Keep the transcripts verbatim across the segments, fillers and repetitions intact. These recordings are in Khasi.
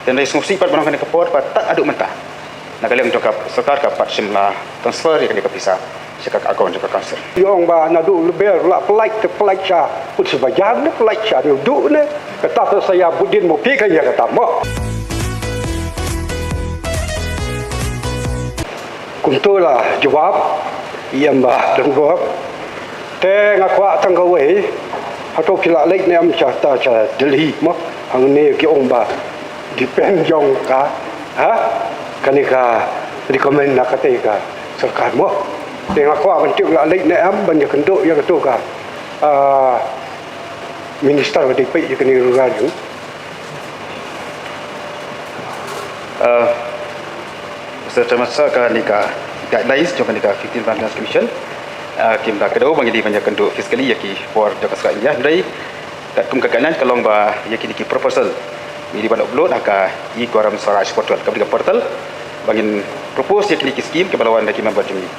Te hynrei sngewsih pat ba na kane ka por pat tang haduh mynta na ka liang jong ka sorkar kam pat shym la transfer ïa kane ka pisa sha ka account jong ka council. Ïa ong ba naduh lber la pynlait te pynlait sha put sha bajar ne pynlait sha ne duh ne kata te sa ïa budin mo phi ka ïa kata mo. Kumto la jubab ïa em ba dang bor. Te nga kwah tang kawei, hato phi la leit ne em sha ta sha Delhi mo, hangne ki ong ba depend jong ka, ha, kane ka recommend na kata ka sorkar mo. Te nga kwah ban tip la leit ne em ban ïa kynduh ïa kato ka, ah, minister ba dei peit ïa kane rural jong. Uh, Mister Chairman Sir, kane ka guidelines jong kane ka fifteenth Finance Commission, uh, kim da kdew ba ngi dei ban ïa kynduh physically ïa ki por jong ka sngap ïa hynrei katkum ka guidelines ka long ba ïa kine ki proposal ngi dei ban upload ha ka e-Garam Swaraj portal, ka portal ba ngin propose ïa kine ki scheme kiba la wan da ki member jong ngi.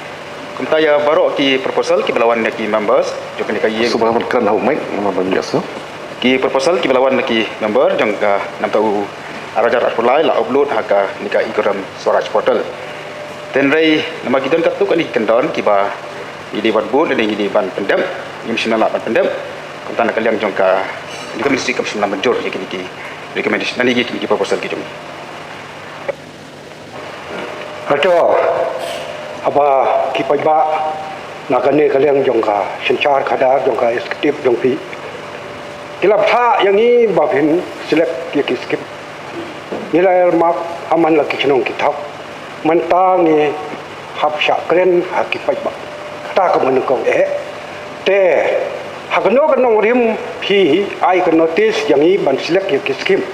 Kumta ïa baroh ki proposal kiba la wan na ki members jong kane ka ïing. Sngewbha ban kren ha u mic, sngewbha ban ïa so. Ki proposal kiba la wan na ki member jong ka namta u ar hajar arphew lai la upload ha kane ka e-Garam Swaraj portal. Te hynrei namar ki don katto katne ki kyndon kiba ngi dei ban bud lane ngi dei ban pyndep, ngim shym la lah ban pyndep. Kumta na ka liang jong ka, kane ka ministry kam shym la mynjur ïa kine ki recommendation lane ïa kine ki proposal ki jong ngi. Hato haba ki paidbah na kane ka liang jong ka synshar khadar jong ka executive jong phi ki la phah ïa ngi ba phin select ïa ki scheme. Ngi la ïa map ha man la ki shnong ki thok. Mynta ngi hap shah kren ha ki paidbah. Kata ka mut nyngkong eh. Te ha kano kano rim phi ai ka notice ïa ngi ban select ïa ki scheme.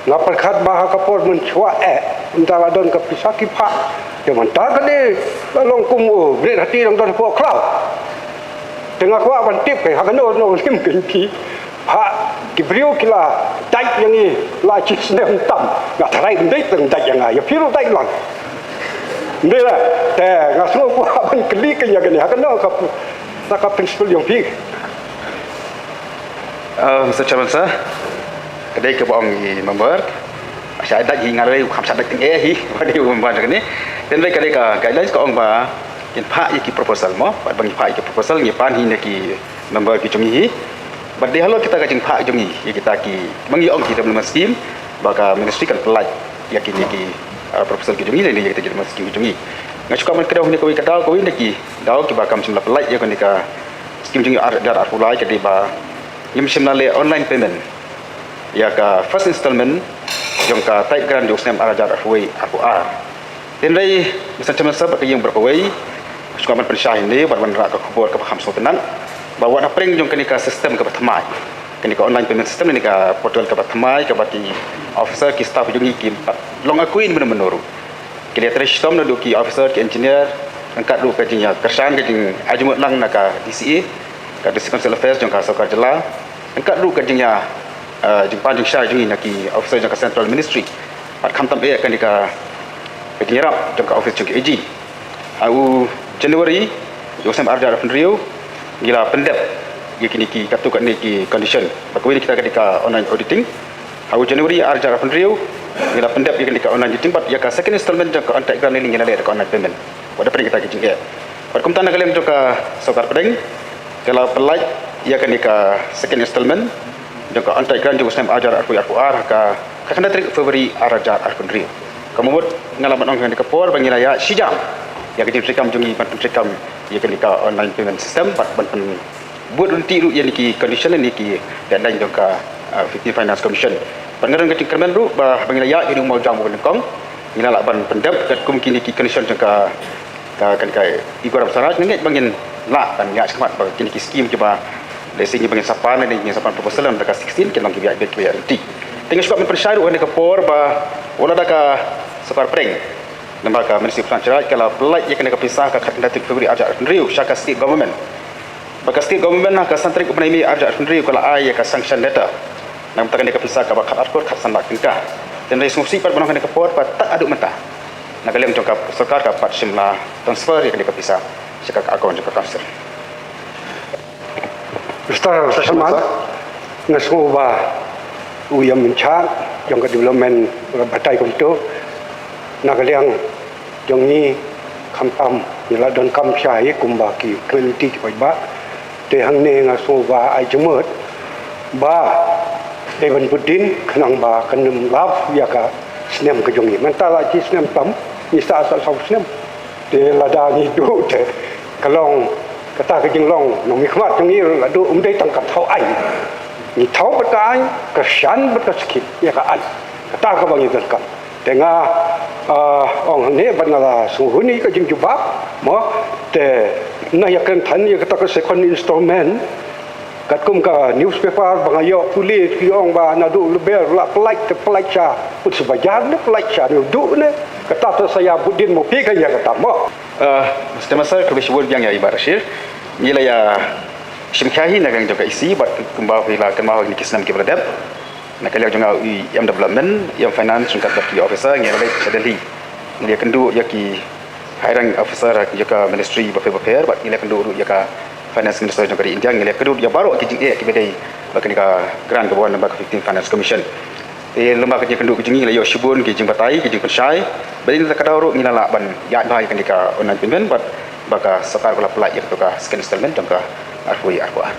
Nga pyrkhat ba ha ka por mynshuwa eh mynta la don ka pisa ki phah. Te mynta ka dei la long kum u bret hati dang don hapoh khlaw. Te nga kwah ban tip ka ha kano kano rim ka phi phah ki briew ki la dait ïa ngi la shi snem tam. Nga tharai ban dait ban dait ïa nga ïa phi ruh dait lang. Nde la te nga sngew kwah ban kylli ka ïa kane ha kano ka sa ka principle jong phi. Uh, Mister Chairman Sir, ka dei kaba ong i member. Sha dait hi nga lei kam sha dait teng eh hi ba dei u member jong kane. Te hynrei ka dei ka guidelines ka ong ba kin phah ïa ki proposal mo, bad ba ngi phah ïa ki proposal ngi pan hi na ki member ki jong ngi hi. Bad dei halor kita ka jingphah jong ngi ïa kita ki ba ngi ong ki development scheme ba ka ministry kan pynlait ïa kine ki, uh, proposal ki jong ngi lane ïa kita ki development scheme ki jong ngi. Nga shu kwah ban kdew hi na kawei ka daw, kawei na ki daw kiba kam shym la pynlait ïa kane ka scheme jong ngi ar hajar arphew lai ka dei ba ngim shym la leh online payment ïa ka first installment jong ka type grant jong u snem ar hajar arphew wei arphew ar. Te hynrei Mister Chairman Sir bad ka ïing baroh kawei, shu kwah ban pynshai hangne bad ban rah ka khubor kaba kham sngewtynnat ba wat hapdeng jong kane ka system kaba thymmai, kane ka online payment system, kane ka portal kaba thymmai kaba ki officer ki staff jong ngi ki long akui mynno mynno ruh. Ki la trei shitom naduh ki officer ki engineer ryngkat ruh ka jingïakyrshan ka jingjulmut lang na ka D C A, ka District Council Affairs jong ka sorkar jylla, ryngkat ruh ka jingïa, eh, jingpan jingshai jong ngi na ki officer jong ka Central Ministry. Bad khamtam eh kane ka, ka jingïarap jong ka office jong ka A G. Ha u January jong u snem ar hajar arphew hynriew ngi la pyndep ïa kine ki katto katne ki condition. Bad kawei na kita ka dei ka online auditing. Ha u January ar hajar arphew hynriew ngi la pyndep ïa kane ka online auditing bad ïa ka second installment jong ka on type grant ngi la leh da ka online payment. Wat hapdeng kita ki jingeh. Bad kumta na ka liang jong ka sorkar pdeng ka la pynlait ïa kane ka second installment jong ka on type grant jong u snem ar hajar arphew wei arphew ar ha ka khatkhyndai tarik February ar hajar arphew hynriew. Ka mut nga la ban ong ha kane ka por ba ngi la ïa shi jam ïa ka jingtreikam jong ngi ban pyntreikam ïa kane ka online payment system bad ban pyn bud ryntih ruh ïa kine ki condition ne ki guideline jong ka, ah, fifteenth Finance Commission. Bad nga don ka jingkyrmen ruh ba haba ngi la ïaid ïa une u mawjam uba nyngkong ngi la lah ban pyndep katkum kine ki condition jong ka, ka, kane ka e-Garam Swaraj, nga ngeit ba ngin lah ban ïaid shakhmat ba kine ki scheme kiba lehse ngi ba ngin sa pan ne ngin sa pan proposal na ka sixteen kin long kiba ïaid beit kiba ïaid ryntih. Te nga shu kwah ban pynshai ruh ha kane ka por ba wat la da ka sorkar pdeng, namar ka Ministry of Finance ka la pynlait ïa kane ka pisa ha ka khatkhyndai tarik February ar hajar arphew hynriew sha ka state government. Bad ka state government ha ka san tarik u bnai May ar hajar arphew hynriew ka la ai ïa ka sanction letter na ka bynta kane ka pisa kaba khatar klur khatsan lak tyngka. Te hynrei sngewsih pat ba na kane ka por pat tang haduh mynta na ka liang jong ka sorkar kam pat shym la transfer ïa kane ka pisa sha ka account jong ka council. Mister Salman, nga sngew ba u ïam mynchak jong ka development, batai kumto, na ka liang jong ngi khamtam ngi la donkam shai kumba ki community ki paidbah. Te hangne nga sngew ba ai jingmut ba dei ban bud dien khnang ba kan ym lap ïa ka snem ka jong ngi. Mynta la shi snem tam, ngi sah sa saw snem. Te lada ngi duh te ka long kata ka jinglong nongmihkhmat jong ngi la duh, um dei tang ka thaw aiñ. Ngi thaw bad ka aiñ, kyrshan bad ka skhit ïa ka aiñ. Kata kaba ngi donkam. Te nga, ah, ong hangne bad nga la sngewhun ïa ka jingjubab, mo, te na ïa kren than ïa kata ka second installment. Katkum ka newspaper ba nga ïoh pule ki ong ba naduh lber la pynlait te pynlait sha, put sha bajar ne pynlait sha ne duh ne. Kata te sa ïa bud dien mo phi kan ïa kata mo. Ah, Mister Master, khublei shibun biang ïa i Bah Rashir. Ngi la ïa shim khia hi na ka jong ka E C bad kumba phi la kynmaw ha kine ki snem kiba la dep. Na ka liang jong nga u ïam development, ïam finance, ryngkat bad ki officer, ngi la leit sha Delhi. Ngi la ïakynduh ïa ki high rank officer ha ki jaka ministry bapher bapher bad ngi la ïakynduh ruh ïa ka finance minister jong ka ri India, ngi la ïakynduh ïa baroh ki jingeh kiba dei bad kane ka grant kaba wan lyngba ka fifteen Finance Commission. Te lyngba ka jingïakynduh ka jong ngi ngi la ïoh shibun ki jingbatai, ki jingpynshai. Bad ïa kata ruh ngi la lah ban ïaid bha ïa kane ka online payment bad ba ka sorkar ka la pynlait ïa kato ka second installment jong ka arphew arphew ar.